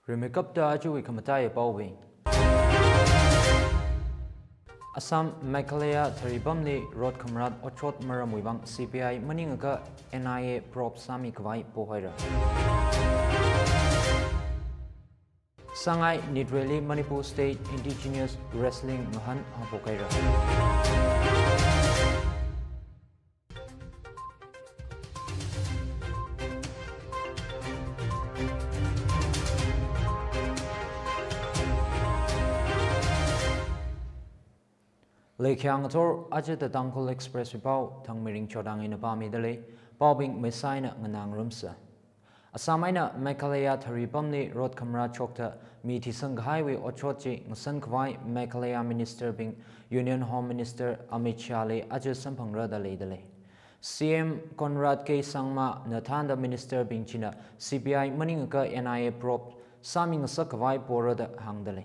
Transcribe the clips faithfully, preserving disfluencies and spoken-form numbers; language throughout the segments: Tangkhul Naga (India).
Rimeikapta ajawui khamataiya paobing. Assam Meghalaya Tharipamli rot khamarat otshot maramwui vang C B I maningakha N I A probe sāmikhavai pohaira. Sangai Nitreli Manipur State Indigenous Wrestling ngahān haophok haira. Leikhayang athor aja The Tangkhul Express pao Thangmirin Chodang eina pāmidalei, paobing maisaina nganāngarumsa. Assam eina Meghalaya Tharipamli rot khamarat shokta mi thisangkahaiwui otshot chi ngasankhavai Meghalaya Minister bing Union Home Minister Amit Shah li aja samphangra da leidalei. C M Conrad K Sangma na thānda Minister bing china C B I maningakha N I A probe sāmingasakkhavai pora da hāngdalei.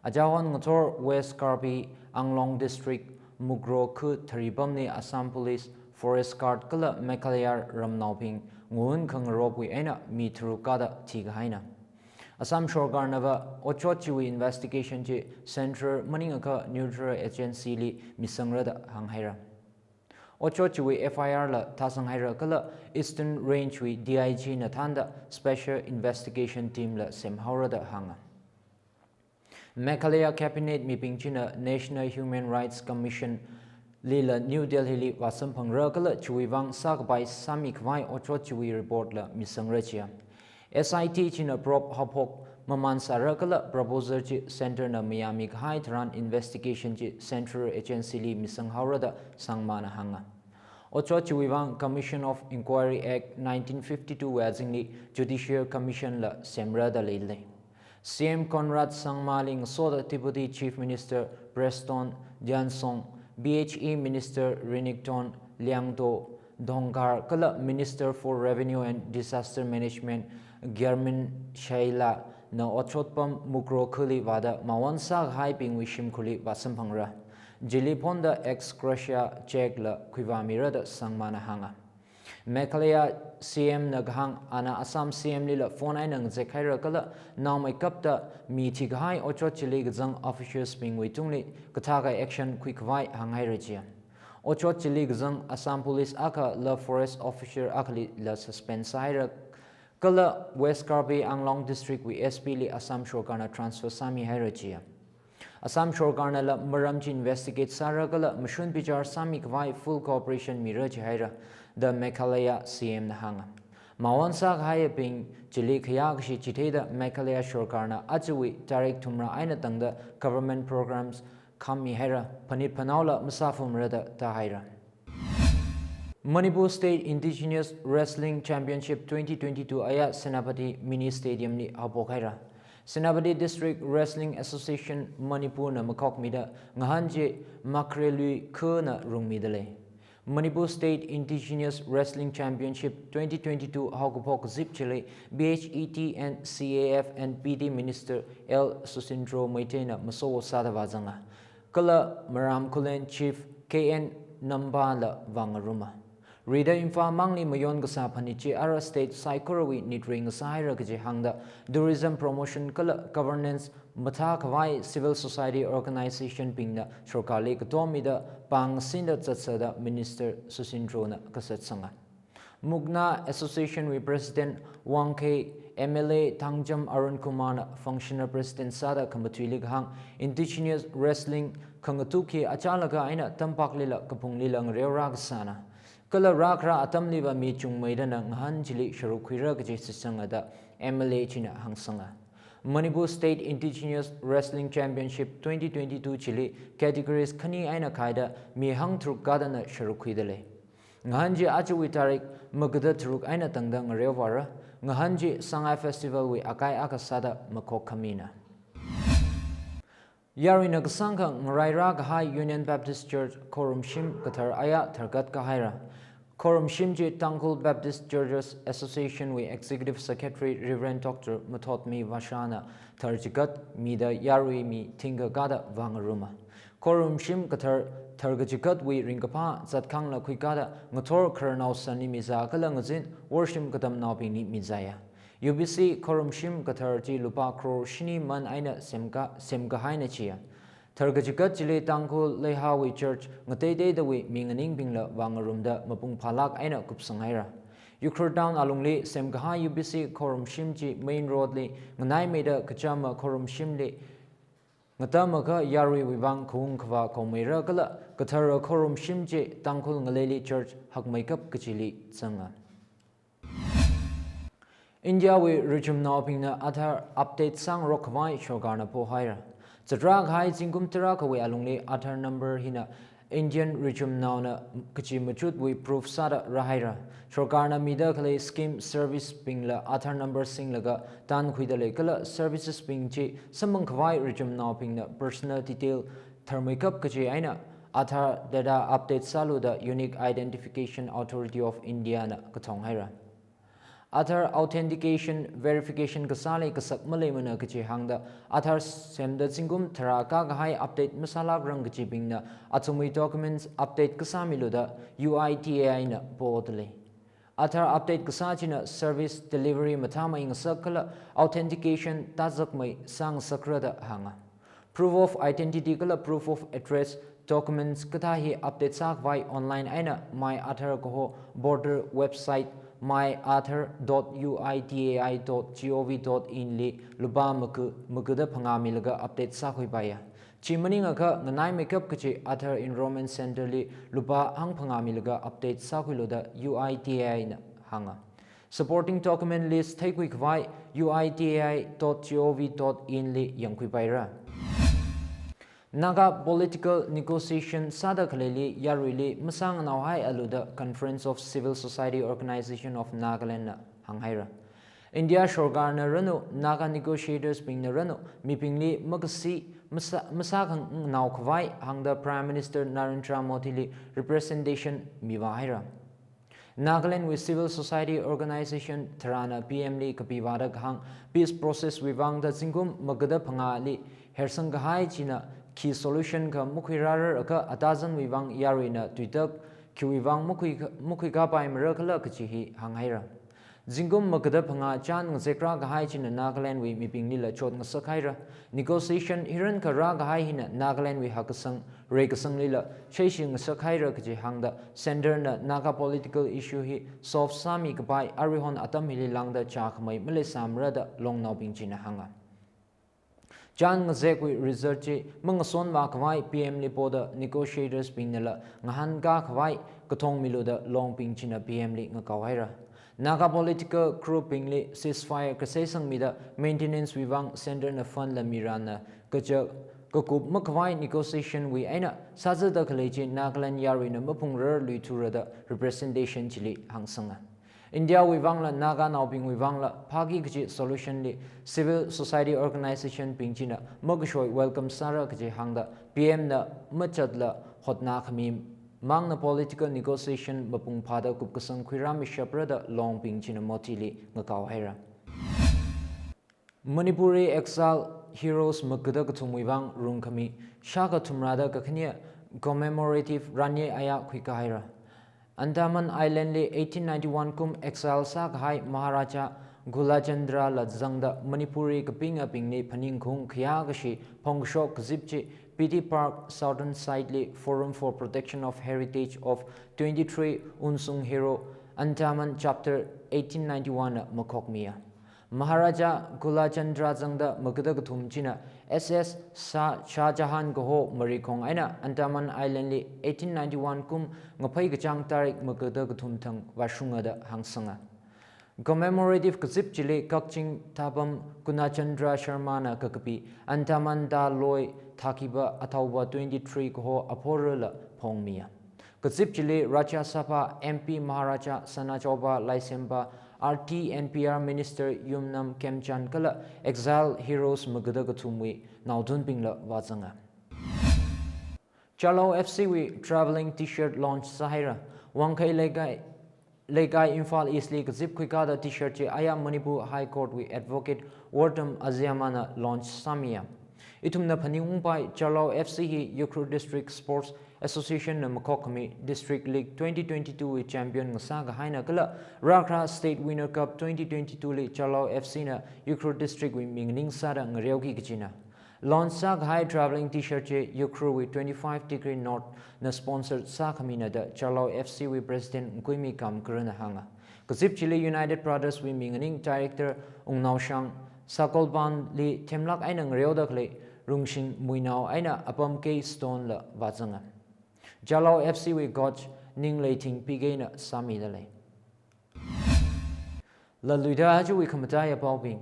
Ajahon ngathor West Karbi Anglong District, Mukroh khu Tharipamli Assam Police, Forest Guard kala Meghalaya ramnaobing ngahun khangaropwui eina mi tharuk kada thikahaina. Assam sorkarnava otshot chiwui investigation chi Central maningakha neutral agency li misangra da hānghaira. Otshot chiwui F I R la thāsanghaira kala Eastern Range wui D I G na thānda Special Investigation Team la semhaora da hānga. Meghalaya Cabinet mibing china National Human Rights Commission lila New Delhi li vāsamphangra kala chiwui vang sākapai sāmikhavai otshot chiwui report la misangra chiya. S I T china probe haophok maman sāra kala proposal chi Centre na mayāmikahai tharan investigation chi Central Agency li misanghaora da Sangmana hānga. Otshot chiwui vang Commission of Inquiry Act nineteen fifty-two wui azingli Judicial Commission la semra da leilei. C M Conrad Sangmali ngasoda Deputy Chief Minister Prestone Tynsong, B H E Minister Renikton Lyngdoh Dongkhar kala Minister for Revenue and Disaster Management Gyalmay Shylla na otshot pam Mukroh khuli vāda mawon sākahaibingwui shimkhurli vāsamphangra. Chili phonda ex gratia cheque la khuivāmira da Sangmana hānga. Meghalaya C M na kahāng, ana Assam C M lila phone eina ngazek haira kala naomeikapta mi thikahai otshot chili kazang officials bingwui tungli kathākha action khuikhavai hānghaira chiya. Otshot chili kazang Assam Police akhala forest officer akhalila suspend sāhaira kala West Karbi Anglong District wui S P li Assam sorkarna transfer sāmihaira chiya. Assam sorkarnala maram chi investigate sāra kala mashun bichar sāmikhavai full cooperation mira chihaira da Meghalaya C M na hānga. Mawon sākahaiyabing chili khayākashi chitheida Meghalaya sorkarna ajawui tarik thumrā eina tangda government programs khammihaira, phanit phanaola masāphumra da tāhaira. Manipur State Indigenous Wrestling Championship twenty twenty-two aya Senapati Mini Stadium li haophok haira. Senapati District Wrestling Association Manipur na makhokmida ngahān chi Makrelui khuna rungmidalei. Manipur State Indigenous Wrestling Championship twenty twenty-two haokaphok kazip chili B H E T and C A F and P T Minister L Susindro Meitei na maso sāda vāzanga. Kala Maram Khullen Chief K N Namba la vāngaruma. Rida Imphal mangli mayon kasā phanit chi ara state saikorawui nit ring sāhaira kaji hāngda Tourism Promotion kala Governance mathākhavai civil society organization bingna sorkarli katommida pāngsinda zatsa da Minister Susindro na kasatsanga. Mukna Association wui President Wangkhei, M L A Thangjam Arunkumar na Functional President sāda khamathuili kahāng, Indigenous Wrestling khangatuk hi achālakha eina tampaklila kaphunglila ngareorā kasāna. Kala rākhara atamliva mi chungmeidana ngahān chili sharuk khuira kaji shitsanga da M L A china hāngsanga. Manipur State Indigenous Wrestling Championship twenty twenty-two chili categories khani eina khaida mi hangtharuk kadana sharuk khuidalei. Ngahān chi ajawui tarik magada tharuk eina tangda ngareovāra. Ngahān chi Sangai Festival wui akai akha sāda makhok khamina. Yaruina kasāngkha ngarairā kahai Union Baptist Church khorumshim kathar aya tharkat kahaira. Khorumshim chi Tangkhul Baptist Churches Association wui Executive Secretary Reverend Doctor Mathotmi Vasha na tharchigat mida yarui mi thingkha kada vāngaruma. Khorumshim kathar tharkachigatwui ringkaphā zatkhangla khuikada ngathor khararnao sanli mizā kala ngazin worship katamnaobingli mizāya. U B C khorumshim kathar chi lupā crore shini man eina semka, semkahaina chiya. Tharkachigat chili Tangkhul Leihaowui church ngateiteidawui minganingbingla vāngarumda mapung phālāk eina kupsanghaira. Ukhrul town alungli semkahai U B C khorumshim chi main road li nganaimeida kachama khorumshimli ngatam akha yaruiwui vang khaung khavā khomeira kala kathara khorumshim chi Tangkhul ngaleili church hakmeikap kachili zanga. India wui richumnaobingna Aadhaar update sāngarok khavai sorkarna pohaira. Zatrākahai zingkum tarākhawui alungli Aadhaar number hina Indian richumnaona kachimachutwui proof sāda rāhaira. Sorkarna mida khalei scheme service bingla Aadhaar number singlaga tankhuida lei kala services bing chi samphang khavai richumnaobingna personal detail tharmeikap kachi eina Aadhaar data update sālu da Unique Identification Authority of India na kathonghaira. Aadhaar authentication verification kasāli kasak maleimana kachi hāngda Aadhaar semda zingkum tharā kākahai update masālākrang kachibingna athumwui documents update kasāmilu da U I D A I na poda lei. Aadhaar update kasā china service delivery mathāmei ngasak kala authentication tazakmei sāngasakra da hānga. Proof of identity kala proof of address documents kathā hi update sākhavai online eina My Aadhaar kaho border website my aadhaar dot U I D A I dot G O V dot in li lupā maga, magada phangā milaga update sākhuipaiya. Chi maningakha nganaimeikap kachi Aadhaar Enrollment Centre li lupā hangphangā milaga update sākhuilu da U I D A I na hānga. Supporting document list theikhui khavai U I D A I dot G O V dot in li yangkhuipaira. Naga political negotiation sāda khaleili yaruili masānganao haialu da Conference of Civil Society Organization of Nagaland na hānghaira. India sorkarna ranu, Naga negotiators bingna ranu, mibingli makasi masā, masākhanganao khavai hāngda Prime Minister Narendra Modi li representation mivāhaira. Nagaland wui civil society organization tharāna P M li kapiva da kahāng peace process wui vang da zingkum magada phangāli hersang kahai china khi solution kha makhuirārar akha atazanwui vang yaruina tuitak khiwui vang makhui, makhuikāpaimara khala kachi hi hānghaira. Zingkum magada phangā chān ngazekrā kahai china Nagaland wui mibinglila chot ngasakhaira. Negotiation hirankha rākahai hina Nagaland wui hakkasang, reikasanglila sheishi ngasakhaira kaji hāngda Centre na Naga political issue hi solve sāmi kapai aruihon atam hili lāngda chākhamei maleisāmara da longnaobing china hānga. Chān ngazekwui result chi mangasonva khavai P M li poda negotiators bingnala ngahānkā khavai kathongmilu da longbing china P M li ngakaohaira. Naga political group bingli ceasefire kaseisangmida maintenance wui vang Centre na fund la mirāna kaja kakup makhavai negotiation wui eina sāzada khalei chi Nagaland yaruina maphungrar luithura da representation chili hāngsanga. India wui vangla Naganaobingwui vangla phāki kaji solution li civil society organization bing china makashoi welcome sāra kaji hāngda P M na machatla hotnā khami mangna political negotiation mapung phāda kupkasang khuirāmishapra da longbing china Modi li ngakaohaira. Manipuri exile heroes magada kathumwui vang rungkhami shākha thumrāda kakhane commemorative ranye aya khuikāhaira. Andaman Island li eighteen ninety-one kum exile sākahai Maharaja Gulachandra la zangda Manipuri kapingabingli phaningkhaung khayā kashi phongkashok kazip chi P T Park Southern Side li Forum for Protection of Heritage of twenty-three Unsung Hero Andaman Chapter eighteen ninety-one na makhokmiya. Maharaja Gulachandra zangda magada kathum china S S Shah, Shah Jahan kaho marikhong eina Andaman Island li eighteen ninety-one kum ngaphei kachāng tarik magada kathum thang vāshunga da hāngsanga. Commemorative kazip chili Kakching Thapam Gulachandra Sharma na kakapi Andaman da loi thākhiva athaova twenty-three kaho aphorala phongmiya. Kazip chili Rajya Sabha M P Maharaja Sanajaoba Laisemba, R T and P R Minister Yumnam Khemchand kala exile heroes magada kathumwui naothotbingla vāzanga. Chalo F C wui travelling T-shirt launch sāhaira. Wangkhei Leikai, Leikai Imphal East li kazip khuikāda T-shirt chi aya Manipur High Court wui Advocate Wortam Aziama na launch sāmiya. Ithumna phaningungpai Charlao F C hi Ukhrul District Sports Association na makhokkhami District League twenty twenty-two wui champion ngasā kahaina kala rākhara State Winner Cup twenty twenty-two li Charlao F C na Ukhrul District wui ming nganing sāda ngareoki kajina. Launch sākahai travelling T-shirt chi Ukhrul wui twenty-five Degree North na sponsor sākhamina da Charlao F C wui President Nkuimi Kamkarana hānga. Kazip chili United Brothers wui ming nganing Director Wungnaoshang Sakolban li themlāk eina ngareoda khalei Rungshing Muinao eina apam K Stone la vāzanga. Charlao F C wui coach Ningleithing P K na sāmida lei. Laluida ajawui khamataiya paobing.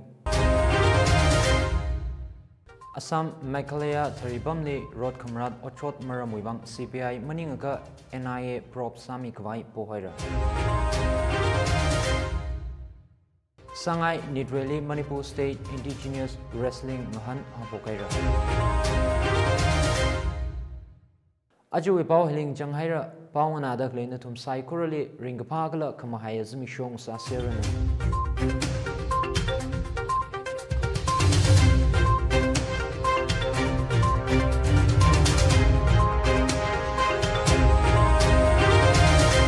Assam Meghalaya Tharipamli road khamarat otshot maramwui vang C B I maningakha N I A probe sāmikhavai pohaira. Sangai Nitreli Manipur State Indigenous Wrestling ngahān haophokhaira. Ajawui pao hili ngachang haira, pao nganāda khalei nathum saikorali ringkaphā kala khamahaiya zimiksho sāseranu.